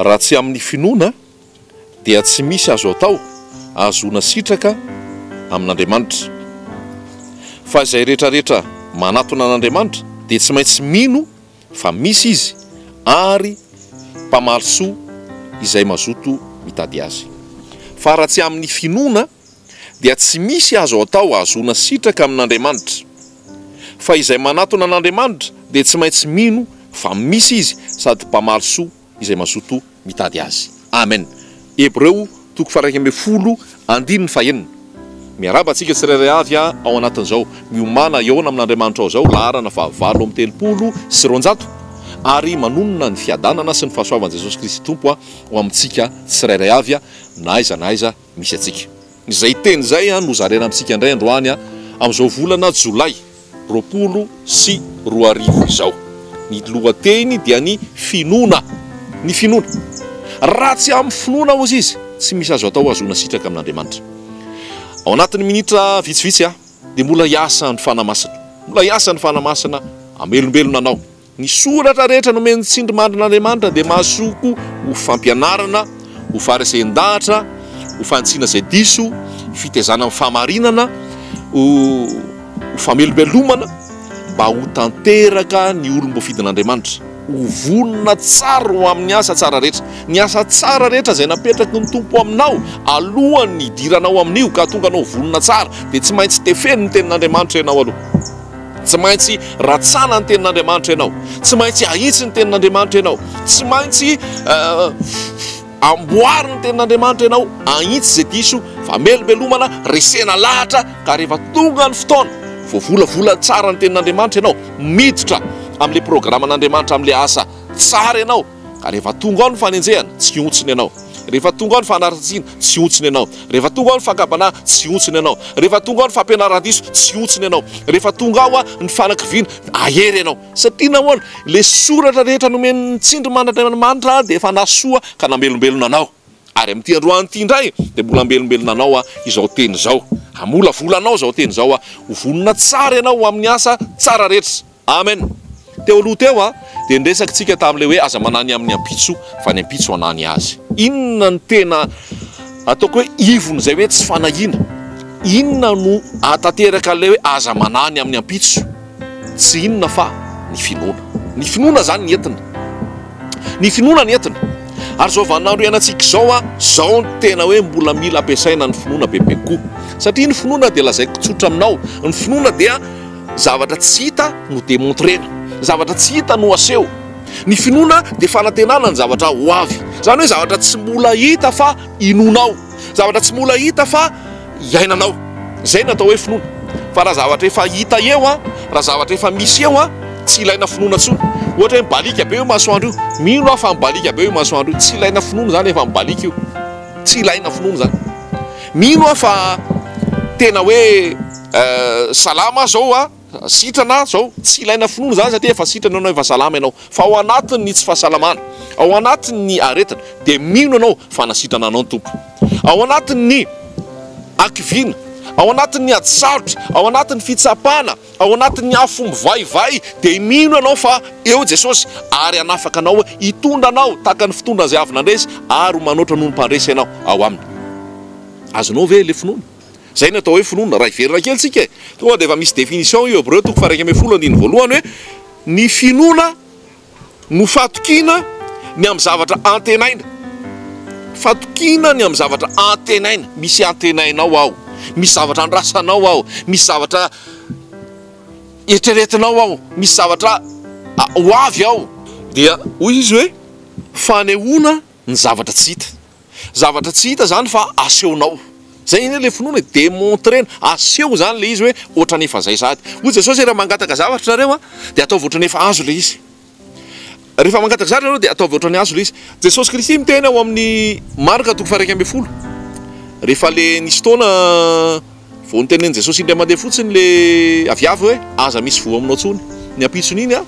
Raha tsy amin'ny finoana dia tsy misy azo atao ahazoana sitraka amin'Andriamanitra. Fa izay rehetra rehetra manatona an'Andriamanitra dia tsy maintsy mino fa misy Izy ary mpamaly soa izay mazoto mitady Azy. Fa raha tsy amin'ny finoana dia tsy misy azo atao ahazoana sitraka amin'Andriamanitra. Fa izay manatona an'Andriamanitra dia tsy maintsy mino fa misy Izy sady mpamaly soa izay mazoto mitady Azy. Amen. Hebreo toko faha-11 andininy fahenina. Miarahaba antsika tsirairay avy ao anatin'izao miomàna hihaona amin'Andriamanitra ao izao, laharana faha 238, ary manonona ny fiadanana sy ny fahasoavan'i Jesosy Kristy Tompo ho amintsika tsirairay avy na aiza na aiza misy antsika. Izay teny izay no zaraina amintsika indray androany amin'izao volana jolay 2020 izao. Ny lohateny dia ny finoana. Ny finoana. Raha tsy amin'ny finoana hozy izy, tsy misy azo atao hahazoana sitraka amin'Andriamanitra. Ao anatin'ny minitra vitsivitsy dia mbola hiasa ny Fanahy Masina. Mbola hiasa ny Fanahy Masina hamelombelona anao. Ny soratra rehetra nomen'ny tsindrimandrin'Andriamanitra dia mahasoa koa ho fampianarana, ho faharesen-dahatra, ho fanitsiana izay diso, fitaizana amin'ny fahamarinana, ho ho famelombelomana, mba ho tanteraka ny olom-boafidin'Andriamanitra, ho vonona tsara ho amin'ny asa tsara rehetra. Ny asa tsara rehetra izay napetraky ny Tompo aminao, alohan'ny hidiranao amin'io ka hahatonga anao vonona tsara, dia tsy maintsy tefen'ny Tenin'Andriamanitra ianao aloha. Tsy maintsy ratsana ny tenin'Andriamanitra ianao. Tsy maintsy ahitsy ny tenin'Andriamanitra ianao. Tsy maintsy amboary ny tenin'Andriamanitra ianao, ahitsy izay diso, famelombelomana, resena lahatra, ka rehefa tonga ny fotoana, voavolavola tsara ny tenin'Andriamanitra ianao, miditra amin'ilay programan'Andriamanitra amin'ilay asa tsara ianao. Ka rehefa tonga ao ny fanenjehana, tsy hontsina ianao. Rehefa tonga ao ny fanaratsiana, tsy hontsina ianao. Rehefa tonga ao ny fakam-panahy, tsy hontsina ianao. Rehefa tonga ao ny fampianaran-diso, tsy hontsina ianao. Rehefa tonga ao ny fanakiviana, ahery ianao. Satria nahoana? Ilay soratra rehetra nomen'ny tsindrimandrin'Andriamanitra dia efa nahasoa ka namelombelona anao. Ary amin'ity androany ity indray dia mbola hamelombelona anao izao teny izao. Hamolavola anao izao teny izao. Ho vonona tsara ianao ho amin'ny asa tsara rehetra. Amen! Teo aloha teo a, dia niresaka tsika tamin'ilay hoe aza manahy ny amin'ny ampitso fa ny ampitso hanahy ny azy. Inona no tena ataoko hoe ivon'izay hoe tsy fanahiana? Inona no ahatanteraka an'ilay hoe aza manahy ny amin'ny ampitso? Tsy inona fa ny finoana. Ny finoana izany ny entina. Ny finoana ny entina. Ary izao vaninandro iainantsika izao a, izao no tena hoe mbola mila ampiasaina ny finoana bebe kokoa. Satria ny finoana dia lazaiko tsotra aminao, ny finoana dia Zavatra tsy hita no demontrena. Zavatra tsy hita no aseho. Ny finoana dia fanantenana ny zavatra ho avy. Izany hoe zavatra tsy mbola hita fa inoanao. Zavatra tsy mbola hita fa iainanao. Izay no atao hoe finoana. Fa raha zavatra efa hita eo, raha zavatra efa misy eo, tsy ilaina finoana intsony. Ohatra hoe mibaliaka be io masoandro io. Mino aho fa mibaliaka be io masoandro io. Tsy ilaina finoana izany efa mibaliaka io. Tsy ilaina finoana izany. Mino aho fa tena hoe salama aho zao a, sitrana aho zao, tsy ilaina finoana izany satria efa sitrana ianao, efa salama ianao. Fa ao anatin'ny tsy fahasalamana, ao anatin'ny aretina dia mino ianao fa nasitrana anao ny Tompo. Ao anatin'ny hakiviana, ao anatin'ny ady sarotra, ao anatin'ny fitsapana, Ao anatin'ny afo mivaivay dia mino ianao fa eo Jesosy ary hanafaka anao, hitondra anao tahaka ny fitondra izay avy nandresy ary ho manoatra noho ny mpandresy ianao ao aminy. Azonao ve ilay finoana? Izay no atao hoe finoana. Raha hiverina kely tsika e, tonga dia efa misy définition io Hebreo toko faha 11 andininy voalohany hoe ny finoana no fatokiana ny amin'ny zavatra antenaina. Fatokiana ny amin'ny zavatra antenaina. Misy antenainao ao, misy zavatra andrasanao ao, misy zavatra eritreretinao ao, misy zavatra ho avy ao. Dia hoy izy hoe fanehoana ny zavatra tsy hita. Zavatra tsy hita zany fa asehonao. Zay anie le finoana e, demontrena, aseho zany le izy hoe ohatran'ny efa zay sahady. Hoy Jesosy hoe raha mangataka zavatra nareo an, dia ataovy ohatran'ny efa azo le izy. Rehefa mangataka zavatra nareo dia ataovy ohatran'ny azo le izy. Jesosy Kristy miteny ao amin'ny Marka toko faha 11, rehefa le nisy fotoana vao notenenin'i Jesosy indray mandeha fotsiny le aviavy hoe aza misy voa aminao intsony. Ny ampitson'iny an,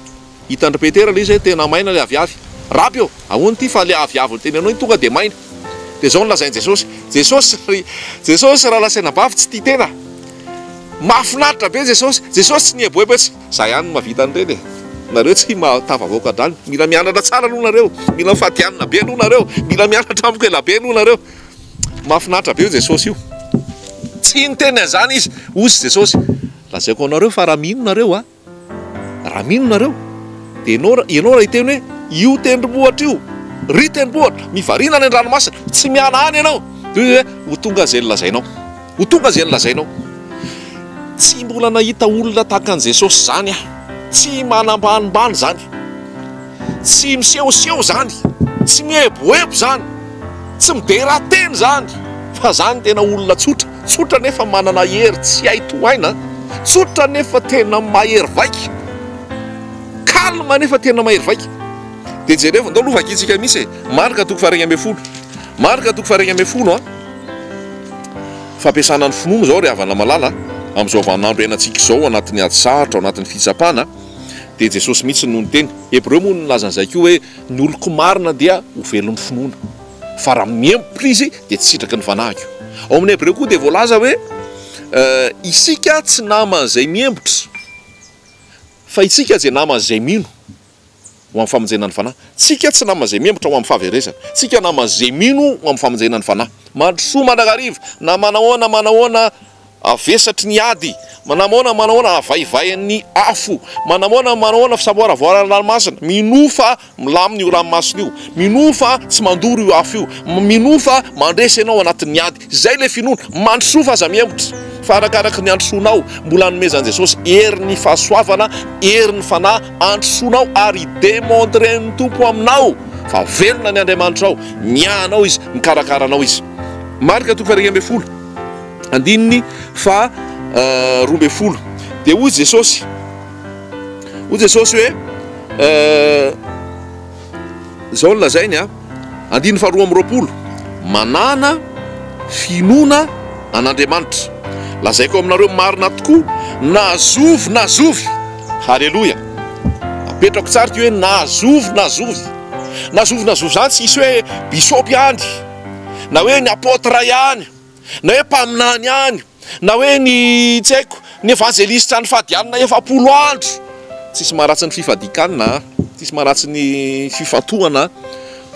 Hitan-dry Petera ilay izy hoe tena maina ilay aviavy. Raby ô! Ahoana ity fa ilay aviavy notenenao iny tonga dia maina. Dia izao no lazain'i Jesosy, Jesosy ry Jesosy rahalahy sy anabavy tsy tia tena. Mahafinaritra be Jesosy. Jesosy tsy nieboebo hoe tsy za ihany no mahavita an'ireny e. Nareo tsy mahatafavoaka an'izany. Mila mianatra tsara aloha nareo. Mila mifadianina be aloha nareo. Mila mianatra amiko ela be aloha nareo. Mahafinaritra be io Jesosy io. Tsy niteny an'izany izy. Hoy Jesosy, lazaiko anareo fa raha mino nareo a, raha mino nareo, dia ianao, ianao raha hiteny hoe io tendrombohitra io, ry tendrombohitra, mivarina any an-dranomasina, tsy miala any ianao, dia hoy izy hoe ho tonga izay nolazainao. Ho tonga izay nolazainao. Tsy mbola nahita olona tahaka an'i Jesosy izany aho. Tsy manambanimbany izany. Tsy misehoseho izany. Tsy mieboebo izany. Tsy midera tena izany. Fa izany tena olona tsotra. Tsotra nefa manana hery tsy hay tohaina. Tsotra nefa tena mahery vaika. Calme nefa tena mahery vaika. Dia jerevo, ndao aloha vakintsika mihitsy e. Marka toko faha-11. Marka toko faha-11 an. Fampiasana ny finoana izao ry havana malala a! Amin'izao vaninandro iainantsika izao, anatin'ny ady sarotra, ao anatin'ny fitsapana, dia Jesosy mihitsy no niteny. Hebreo moa no nilaza an'izay koa hoe, ny oloko marina dia ho velon'ny finoana, fa raha miembotra izy dia tsy sitraky ny fanahiko. Ao amin'ny Hebreo koa dia voalaza hoe, isika tsy naman'izay miembotra, fa isika izay naman'izay mino. Ho amin'ny famonjena ny fanahy. Tsika tsy naman'izay mihemotra ho amin'ny fahaverezana. Tsika naman'izay mino ho amin'ny famonjena ny fanahy. Mandrosoa mandrakariva, na manahoana manahoana havesatry ny ady, manahoana manahoana havaivain'ny afo, manahoana manahoana fisamboaravoaran'ny ranomasina, minoa fa milamina io ranomasina io, minoa fa tsy mandoro io afo io, minoa fa mandresy ianao anatin'ny ady. Izay ilay finoana. Mandrosoa fa aza mihemotra. Fa arakaraky ny androsoanao, mbola anomezan'i Jesosy herin'ny fahasoavana, herin'ny fanahy, androsoanao ary hi-demontrer-n'ny Tompo aminao fa velona ny Andriamanitrao, miahy anao Izy, mikarakara anao Izy. Marka toko faha-11, andininy faha 12. Dia hoy Jesosy, hoy Jesosy hoe, Izao no lazainy a, andininy faharoa amby 20, Manàna finoana an'Andriamanitra. Lazaiko aminareo marina tokoa, na zovy na zovy, haleloia, apetrako tsara ity hoe na zovy na zovy, na zovy na zovy izany tsy hisy hoe bisopy ihany, na hoe ny apôtre ihany, na hoe mpaminany ihany, na hoe ny tsy haiko, ny evanjelistra nifadianina 40 andro, tsisy maharatsy ny fifadian-kanina a, tsisy maharatsy ny fifantohana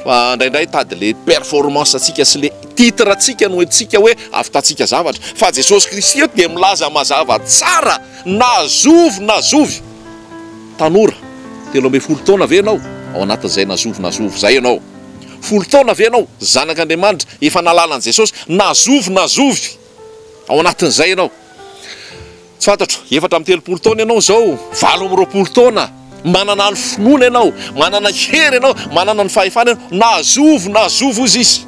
fa indraindray tady le performance antsika sy le titre antsika no entintsika hoe ahavitantsika zavatra, fa Jesosy Kristy eto dia milaza mazava tsara na zovy na zovy, tanora 13 taona ve ianao? Ao anatin'izay na zovy na zovy izay ianao. Folo taona ve ianao? Zanak'Andriamanitra, efa nahalala an'i Jesosy, na zovy na zovy, ao anatin'izay ianao. Tsy fantatro, 34 taona ianao izao, 28 taona, manana ny finoana ianao, manana hery ianao, manana ny fahefana ianao, na zovy na zovy hozy izy.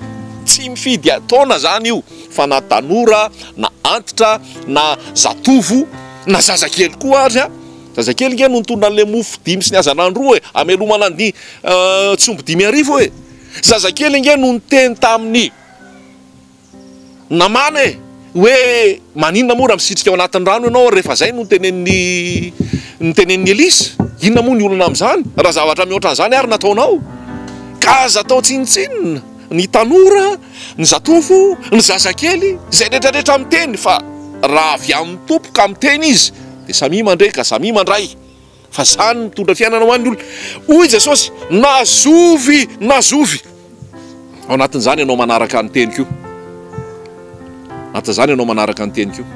Tsy mifidy taona izany io, fa na tanora, na antitra, na zatovo, na zazakely koa ary. Zazakely nge no nitondra an'ilay mofo dimy sy ny hazandrano roa e, hamelomana ny tsomby 5000 e. Zazakely nge no niteny tamin'ny namana e, hoe maninona moa raha misitrika ao anatin'ny rano ianao rehefa izay no notenenin'i notenenin'i Elisa? Inona moa ny olana amin'izany raha zavatra mihoatra an'izany ary nataonao? Ka aza atao tsinontsinona ny tanora, ny zatovo, ny zazakely, izay rehetrarehetra miteny fa raha avy amin'ny Tompo ka miteny izy Dia samia mandre ka samia mandray, fa izany no mitondra fiainana ho an'ny olona. Hoy Jesosy, na zovy na zovy. Ao anatin'izany ianao manaraka ny teniko io. Anatin'izany ianao manaraka ny teniko io.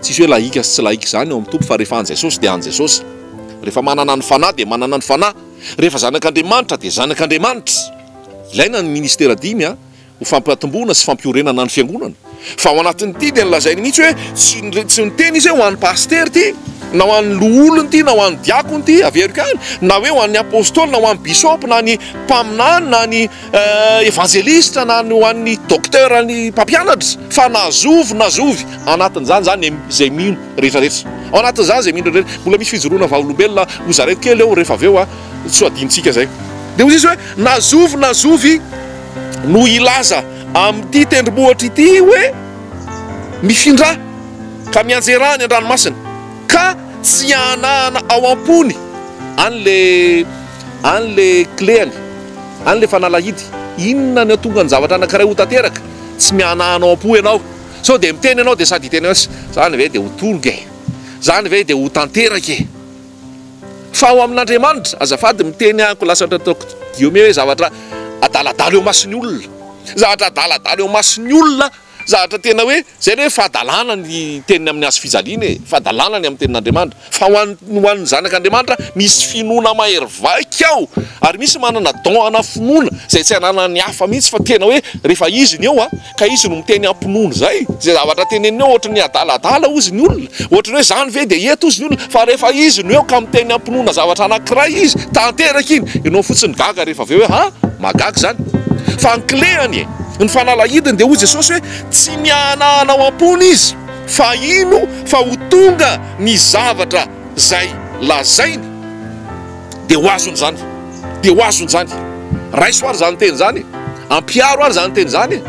Tsisy hoe lahika sy tsy lahika izany ao amin'ny Tompo fa rehefa an'i Jesosy dia an'i Jesosy. Rehefa manana ny Fanahy dia manana ny Fanahy. Rehefa zanak'Andriamanitra dia zanak'Andriamanitra. Ilaina ny ministera dimy a. ho fampiatombohana sy fampiorenana ny fiangonana. Fa ao anatin'ity dia nolazainy mihitsy hoe tsy tsy niteny izy hoe ho an'ny pasitera ity, na ho an'ny loholona ity, na ho an'ny diakona ity, averiko ihany, na hoe ho an'ny apostoly, na ho an'ny bisopy, na ny mpaminany, na ny evanjelista, na ny ho an'ny docteur, ny mpampianatra, fa na zovy na zovy, anatin'izany izany izay mino rehetra rehetra. Ao anatin'izany izay mino rehetra rehetra. Mbola misy fijoroana vavolombelona hozaraiko kely eo rehefa avy eo, tsy ho adinontsika izay. Dia hoy izy hoe na zovy na zovy no hilaza amin'ity tendrombohitra ity hoe, Mifindrà, ka mianjerà any an-dranomasina, ka tsy hanahana ao am-pony any le any le clé-ny, any le fanalahidy. Inona no hahatonga ny zavatra anankiray ho tanteraka? Tsy mihanahana ao am-po ianao. Sao dia miteny ianao dia sady hiteny hoe, Zany ve dia ho tonga e! Zany ve dia ho tanteraka e! Fa ao amin'Andriamanitra, azafady miteny ahako lasa ohatran'ny ataoko guillemets hoe zavatra adaladala eo imason'ny olona. Zavatra adaladala eo imason'ny olona, zavatra tena hoe, izay ilay hoe fahadalana ny teniny amin'ny hazo fijaliana e, fahadalana ny amin'ny tenin'Andriamanitra. Fa ho an'ny ho an'ny zanak'Andriamanitra, misy finoana mahery vaika ao, ary misy manana don ana finoana izay tsy ananan'ny hafa mihitsy fa tena hoe rehefa izy ny eo an, Ka izy no miteny ampinono zay, zay zavatra teneniny eo ohatry ny adaladala ozy ny olona, ohatry ny hoe zany ve dia eto ozy ny olona, fa rehefa izy no eo ka miteny ampinoana zavatra anakiray izy, tanteraka iny, ianao fotsiny gaga rehefa avy eo hoe ha? Mahagaga izany. Fa ny clé-any e, ny fanalahidiny dia hoy Jesosy hoe tsy miahanahana ao am-pony izy fa hino fa ho tonga ny zavatra zay lazainy dia ho azony izany, dia ho azony izany. Raiso ary izany teny izany e! Ampiharo ary izany teny izany e!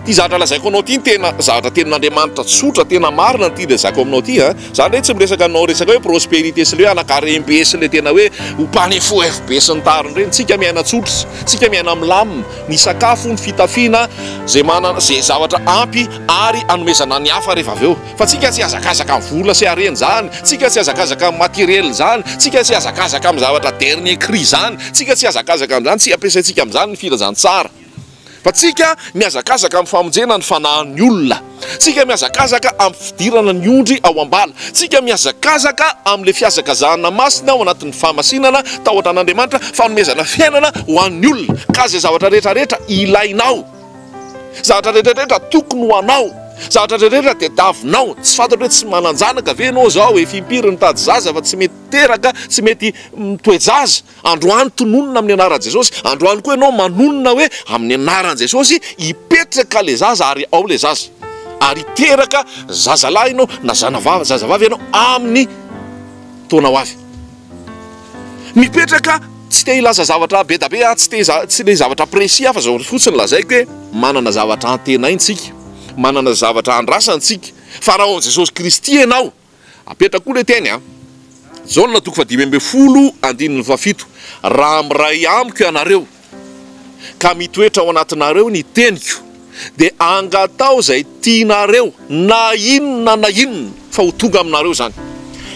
Ity zavatra lazaiko anao ity no tena zavatra tenin'Andriamanitra tsotra, tena marina ity lazaiko aminao ity a! Za ndray tsy miresaka anao resaka hoe prospérité sy le hoe anankarem-be sy le tena hoe ho mpanefo FB sy ny tariny ireny. Tsika miaina tsotra, tsika miaina milamina, ny sakafo, ny fitafiana, izay manana, izay zavatra ampy ary anomezana ny hafa rehefa avy eo. Fa tsika tsy hihazakazaka amin'ny vola sy harena izany, tsika tsy hihazakazaka amin'ny matériel izany, tsika tsy hihazakazaka amin'ny zavatra dernier cri izany, tsika tsy hihazakazaka amin'izany, tsy ampiasaintsika amin'izany ny filazantsara. Fa tsika mihazakazaka amin'ny famonjena ny fanahin'ny olona. Tsika mihazakazaka amin'ny fidirana ny ondry ao am-bala. Tsika mihazakazaka amin'ilay fihazakazahana masina ao anatin'ny fahamasinana, tahotra an'Andriamanitra, fanomezana fiainana ho an'ny olona. Ka izay zavatra rehetra rehetra ilainao. Zavatra rehetra rehetra tokony ho anao. Zavatra rehetra rehetra tediavinao. Tsy fantatro hoe tsy manan-janaka ve ianao izao, efa impiry nitady zaza fa tsy mety teraka, tsy mety mitoe-jaza. Androany tononina amin'ny anaran'i Jesosy. Androany koa ianao manonona hoe amin'ny anaran'i Jesosy hipetraka ilay zaza ary ao ilay zaza. Ary hiteraka zazalahy ianao na zanavavy, zazavavy ianao amin'ny taona ho avy. Mipetraka, tsy te hilaza zavatra be da be aho, tsy te tsy le zavatra précis aho fa zao fotsiny lazaiko hoe manana zavatra antenaina tsika, manana zavatra andrasana tsika, fa raha ao amin'i Jesosy Kristy ianao, apetrako koa le teny an, Jaona toko faha-15 andininy fahafito, raha miray amiko ianareo, ka mitoetra ao anatinareo ny teniko, dia angataho izay tianareo, na inona na inona, fa ho tonga aminareo izany.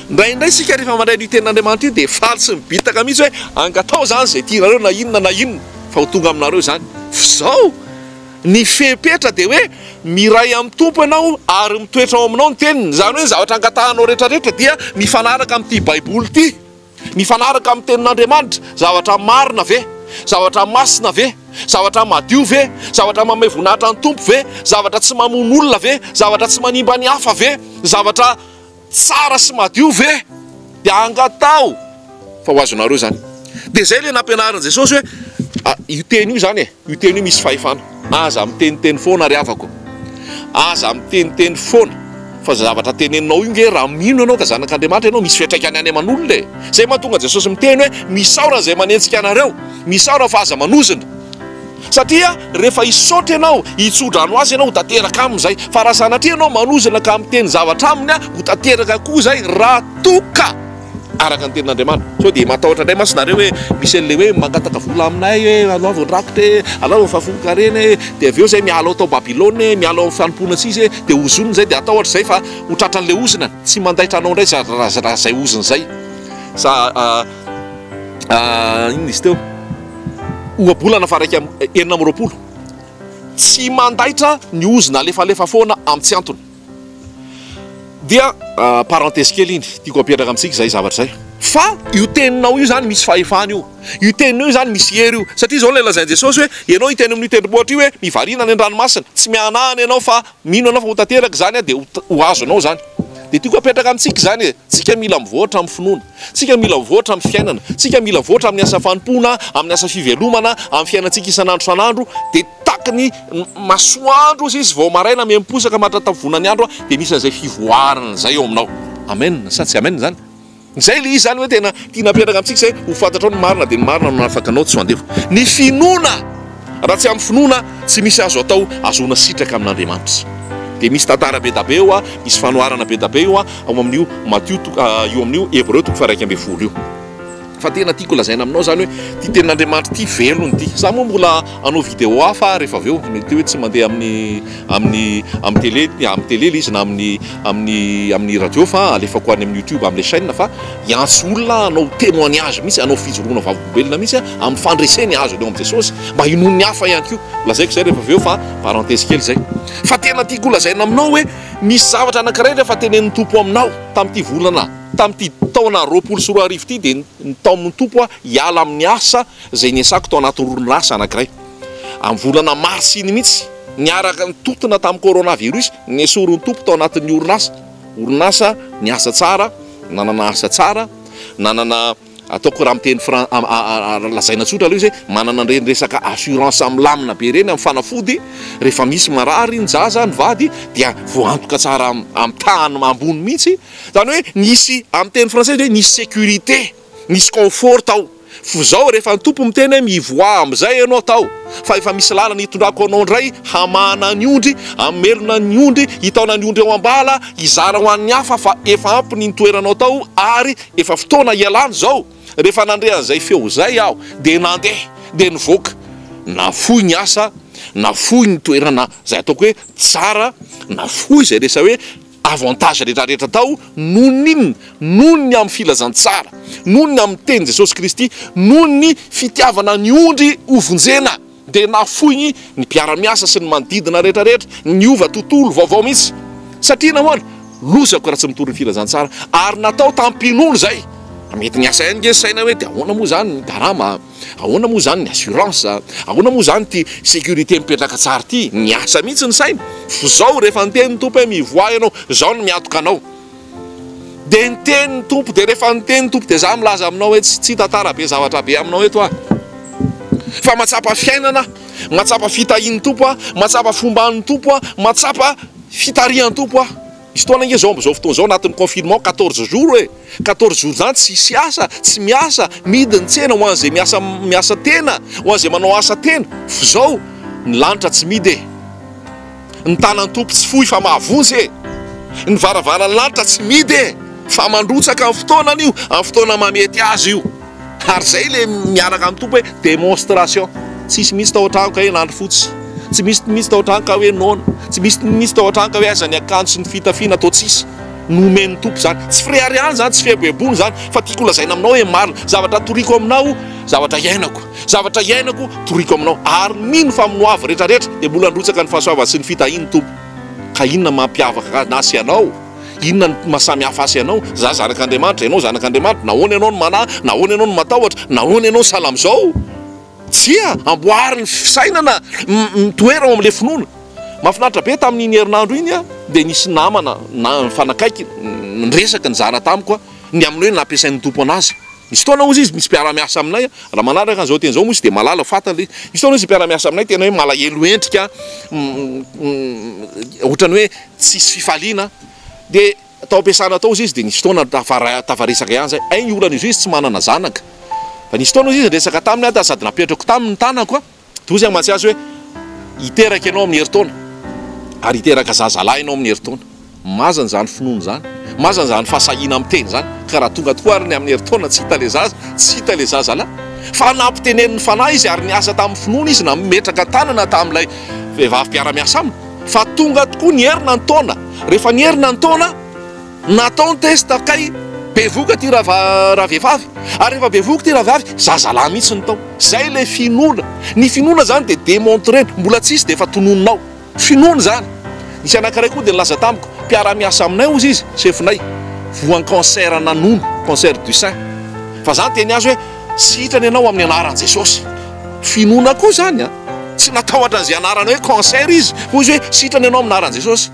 Indraindray isika rehefa mandray an'io tenin'Andriamanitra io dia faly sy mibitaka mihitsy hoe angataho izany izay tianareo na inona na inona, fa ho tonga aminareo izany. F'izao, ny fepetra dia hoe miray amin'ny Tompo ianao ary mitoetra ao aminao ny teniny. Izany hoe ny zavatra angatahanao rehetrarehetra dia mifanaraka amin'ity Baiboly ity. Mifanaraka amin'ny Tenin'Andriamanitra? Zavatra marina ve? Zavatra masina ve? Zavatra madio ve? Zavatra manome voninahitra ny Tompo ve? Zavatra tsy mamono olona ve? Zavatra tsy manimba ny hafa ve? Zavatra tsara sy madio ve? Dia angataho fa ho azonareo izany. Dia izay ilay nampianarin'i Jesosy hoe, io teny io izany e, io teny io misy fahefana. Aza miteniteny foana ry havako. Aza miteniteny foana fa zay zavatra teneninao io nge raha mino ianao ka zanak'Andriamanitra ianao misy fiantraikany any aman'olona e. Zay mahatonga Jesosy miteny hoe misaora izay manenjika anareo, misaora fa aza manozona. Satria rehefa hisaotra ianao, hitsodrano azy ianao ho tanteraka aminy izay. Fa raha sanatria ianao manozona ka miteny zavatra aminy ho tanteraka koa izay raha toa ka. Araka ny tenin'Andriamanitra. Sao dia matahotra indray mantsy nareo hoe misy an'ilay hoe mangataka vola aminay hoe anaovy ny rakitra e, anaovy ny fahafolonkarena e, dia avy eo izay miala ao tao Babylona e, miala ao amin'ny fanompoana tsy izy e, dia ozonina izay dia atahotra izay fa ho tratran'ilay ozona. Tsy mandaitra anao indray raha izay ozona izay. Sa inona izy teo? Ohabolana faha 26. Tsy mandaitra ny ozona alefalefa foana amin'ny tsy antony. Dia parenthèse kely iny, tiako apetraka amintsika izay zavatra izay. Fa io teninao io izany misy fahefana io. Io teninao io izany misy hery io. Satria izao ilay lazain'i Jesosy hoe, ianao hiteny amin'io tendrombohitra io hoe, mivarina any an-dranomasina. Tsy mihanahana ianao fa mino ianao fa ho tanteraka izany dia ho azonao izany. Dia tiako apetraka amintsika izany e, tsika mila mivoatra amin'ny finoana. Tsika mila mivoatra amin'ny fiainana. Tsika mila mivoatra amin'ny asa fanompoana, amin'ny asa fivelomana, amin'ny fiainantsika isan'andro isan'andro. Dia Taky ny masoandro ozy izy vao maraina miha-miposaka mahatratavona ny andro dia misy an'izay fivoarana izay eo aminao. Amen sa tsy amen izany? Izay ilay izy izany hoe tena tiana apetraka amintsika izay ho fantatrao ny marina dia ny marina no hanafaka anao tsy ho andevo. Ny finoana! Raha tsy amin'ny finoana tsy misy azo atao ahazoana sitraka amin'Andriamanitra. Dia misy tantara be da be eo, misy fanoharana be da be eo ao amin'io Matio toko io amin'io Hebreo toko faha 11 io. Fa tena tiako lazaina aminao zany hoe ty tenin'Andriamanitra ty velona ity. Za moa mbola hanao vidéo hafa rehefa avy eo, mety hoe tsy mandeha amin'ny amin'ny amin'ny télé amin'ny télé ilay izy na amin'ny amin'ny amin'ny radio fa alefako any amin'ny youtube amin'ilay chaîne fa hiantso olona hanao témoignage mihitsy, hanao fijoroana vavolombelona mihitsy amin'ny fandreseny azony eo amin'i Jesosy mba hinoan'ny hafa ihany koa. Lazaiko izay rehefa avy eo fa parenthèse kely izay. Fa tena tiako holazaina aminao hoe misy zavatra anankiray rehefa tenenin'ny Tompo aminao tamin'ity volana Tamin'ity taona 2020 ity dia nitaomin'ny Tompo aho hiala amin'ny asa izay niasako tao anaty orinasa anankiray. Amin'ny volana marsa iny mihitsy, niaraka nitontona tamin'ny coronavirus, nesorin'ny Tompo tao anatin'ny orinasa. Orinasa niasa tsara, nanana asa tsara, nanana Ataoko raha miteny fran lazaina tsotra aloha izy hoe manana an'ireny resaka assurance milamina be ireny amin'ny fanafody rehefa misy marary ny zaza, ny vady dia voaantoka tsara amin'ny tahany ambony mihitsy. Izany hoe nisy amin'ny teny frantsay hoe nisy sécurité, nisy confort tao. F'izao rehefa ny Tompo miteny hoe mivoaha amin'izay ianao tao fa efa misy lalana hitondrako anao indray hamahana ny ondry, hamelona ny ondry, hitaona ny ondry ao am-bala, hizara ho an'ny hafa fa efa ampy ny nitoeranao tao ary Efa fotoana hialana izao. Rehefa nandre an'izay feo izay aho dia nandeha, dia nivoaka. Nafoy ny asa, nafoy ny toerana izay ataoko hoe tsara, nafoy izay resa hoe avantage rehetra rehetra tao, noho ny inona? Noho ny amin'ny filazantsara, noho ny amin'ny tenin'i Jesosy Kristy, noho ny fitiavana ny ondry hovonjena. Dia nafoiny ny mpiara-miasa sy ny manodidina rehetra rehetra, niova tontolo vaovao mihitsy. Satria nahoana? Lozako raha tsy mitory ny filazantsara. Ary natao tamim-pinoana izay. Mety niasa ihany nge ny saina hoe dia ahoana moa izany ny karama? Ahoana moa izany ny assurance? Ahoana moa izany ity sécurité mipetraka tsara ity? Niasa mihitsy ny saina. F'izao rehefa niteny ny Tompo hoe mivoaha ianao, izao no miantoka anao. Dia niteny ny Tompo, dia rehefa niteny ny Tompo dia za milaza aminao hoe tsy hitantara be zavatra be aminao eto aho. Fa mahatsapa fiainana aho, mahatsapa fitahian'ny Tompo aho, mahatsapa fomban'ny Tompo aho, mahatsapa fitarihan'ny Tompo aho. Misy fotoana ange zao amin'izao fotoana izao anatin'ny confinement 14 jours e, 14 jours zany tsisy asa, tsy miasa, mihidy ny tsena ho an'izay miasa miasa tena, ho an'izay manao asa tena. F'izao ny lanitra tsy mihidy e. Ny tanan'ny Tompo tsy fohy fa mahavonjy e! Ny varavaran'ny lanitra tsy mihidy e! Fa mandrotsaka amin'ny fotoanany io, amin'ny fotoana mahamety azy io. Ary izay ilay miaraka amin'ny Tompo hoe démonstration. Tsisy mihitsy tao an-trano ka hoe nandry fotsy. Tsy misy mihitsy tao an-trano ka hoe noana. Tsy misy mihitsy tao an-trano ka hoe aiza ny akanjo sy ny fitafiana toa tsisy. Nomen'ny Tompo izany. Tsy fireharehana izany, tsy fieboeboana izany, fa tiako holazaina aminao hoe marina. Zavatra toriko aminao, zavatra iainako. Zavatra iainako, toriko aminao. Ary mino fa amin'ny hoavy rehetrarehetra dia mbola handrotsaka ny fahasoavany sy ny fitahiany ny Tompo. Ka inona mampiavaka ahy sy ianao? Inona no maha samy hafa ahy sy ianao? Izaho zanak'Andriamanitra, ianao zanak'Andriamanitra. Nahoana ianao no manahy? Nahoana ianao no matahotra? Nahoana ianao no sahala amin'izao? Tsia, amboary ny fisainana, mitoera ao amin'ilay finoana. Mahafinaritra be tamin'iny herinandro iny dia nisy namana na nifanakaiky niresaka nizara tamiko ny amin'ny hoe nampiasain'ny Tompo an'azy. Nisy fotoana hozy izy misy mpiara-miasa aminay, raha manaraka an'izao teny izao moa izy dia mahalala fantany ilay izy. Nisy fotoana izy mpiara-miasa aminay tena hoe malahelo endrika, ohatran'ny hoe tsisy fifaliana. Dia Tao am-piasana tao izy dia nisy fotoana tafaresaka ihany zay. Hay ny olana izy io izy tsy manana zanaka. Fa nisy fotoana izy niresaka taminy aho sady napetrako taminy ny tanako a. Dia hoy izy mantsy azy hoe hiteraka ianao amin'ny herintaona ary hiteraka zazalahy ianao amin'ny herintaona. Mazana izany finoana izany. Mazana izany fahasahiana miteny izany. Ka raha tonga tokoa ary ny amin'ny herintaona tsy hita ilay zaza, tsy hita ilay zazalahy. Fa nampitenenin'ny fanahy izy ary niasa tamin'ny finoana izy nametraka tanana tamin'ilay vehivavy mpiara-miasa aminy. Fa tonga tokoa ny herina ny taona. Rehefa niherina ny taona, natao ny test kay bevoka ity ravehivavy. Ary rehefa bevoka ity ravehivavy, zazalahy mihitsy no tao. Zay ilay finoana. Ny finoana zany dia demontrer-na. Mbola tsisy dia efa tononinao. Finoana izany. Nisy anankiray koa dia nilaza tamiko, mpiara-miasa aminay hozy izy, chefinay, voan'ny cancer-na nono, cancer du sein. Fa za niteny azy hoe, Sitrana ianao amin'ny anaran'i Jesosy. Finoana koa izany an! Tsy natahotra an'izay anarana hoe cancer izy, fa hoy izy hoe sitrana ianao amin'ny anaran'i Jesosy.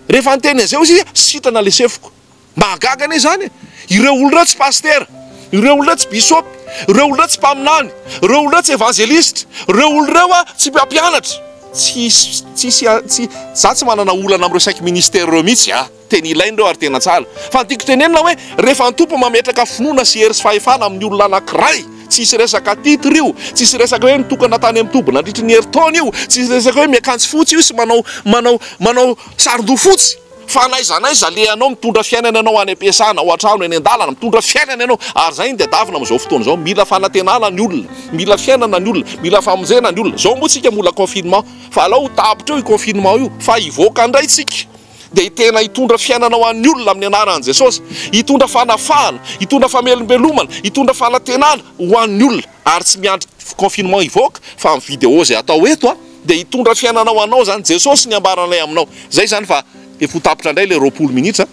Rehefa niteny an'izay hozy izy, sitrana ilay sefoko. Mahagaga anie izany e! Ireo olona ireo tsy pasitera, ireo olona ireo tsy bisopy, ireo olona ireo tsy mpaminany, ireo olona ireo tsy evanjelistra, ireo olona ireo tsy mpampianatra. Tsisy, tsisy, tsy, za tsy manana olana amin'ireo cinq ministères ireo mihitsy an! Tena ilaina ireo ary tena tsara. Fa ny tiako tenenina hoe rehefa ny Tompo mametraka finoana sy hery sy fahefana amin'ny olona anankiray, tsisy resaka titre io, tsisy resaka hoe nitokana tany amin'ny toby nandritry ny herintaona io, tsisy resaka hoe miakanjo fotsy io sy manao manao manao saron-doha fotsy. Fa n'aiza n'aiza alehanao, mitondra fiainana ianao any am-piasana, ao an-trano, eny an-dalana, mitondra fiainana ianao. Ary izay no tadiavina amin'izao fotoana izao. Mila fanantenana ny olona, mila fiainana ny olona, mila famonjena ny olona. Izao moa tsika mbola confinement, fa alao ho tapitra eo io confinement io, fa hivoaka indray tsika. Dia tena hitondra fiainana ho an'ny olona amin'ny anaran'i Jesosy. Hitondra fanafahana, hitondra famelombelomana, hitondra fanantenana ho an'ny olona. Ary tsy miandry confinement hivoaka fa amin'ny vidéo izay atao eto a dia hitondra fiainana ho anao izany Jesosy ny ambaranay aminao. Izay izany fa efa ho tapitra indray ilay 20 minitra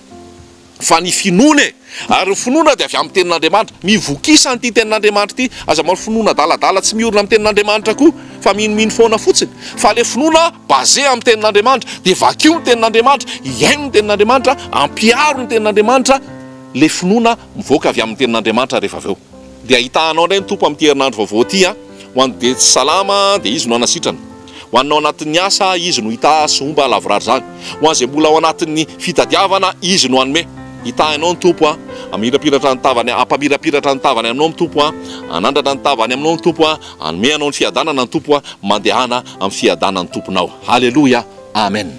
fa ny finoana e! Ary ny finoana dia avy amin'ny tenin'Andriamanitra. Mivokisa an'ity tenin'Andriamanitra ity. Aza manao finoana adaladala tsy miorina amin'ny tenin'Andriamanitra koa fa minomino foana fotsiny. Fa ilay finoana basé amin'ny tenin'Andriamanitra. Dia vakio ny tenin'Andriamanitra, hihaino ny tenin'Andriamanitra, ampiharo ny tenin'Andriamanitra, ilay finoana mivoaka avy amin'ny tenin'Andriamanitra rehefa avy eo. Dia hitaha anao indray ny Tompo amin'ity herinandro vaovao ity an! Ho an'ny dia tsy salama dia Izy no hanasitrana. Ho an'ny ao anatin'ny asa, Izy no hitaha sy homba lavorary izany. Ho an'izay mbola ao anatin'ny fitadiavana, Izy no hanome. Hitahy anao ny Tompo an! Hamirapiratra ny tavany, hampamirapiratra ny tavany aminao ny Tompo an! Hanandratra ny tavany aminao ny Tompo an! Hanome anao ny fiadanana ny Tompo an! Mandehana amin'ny fiadanan'ny Tomponao. Haleloia! Amen!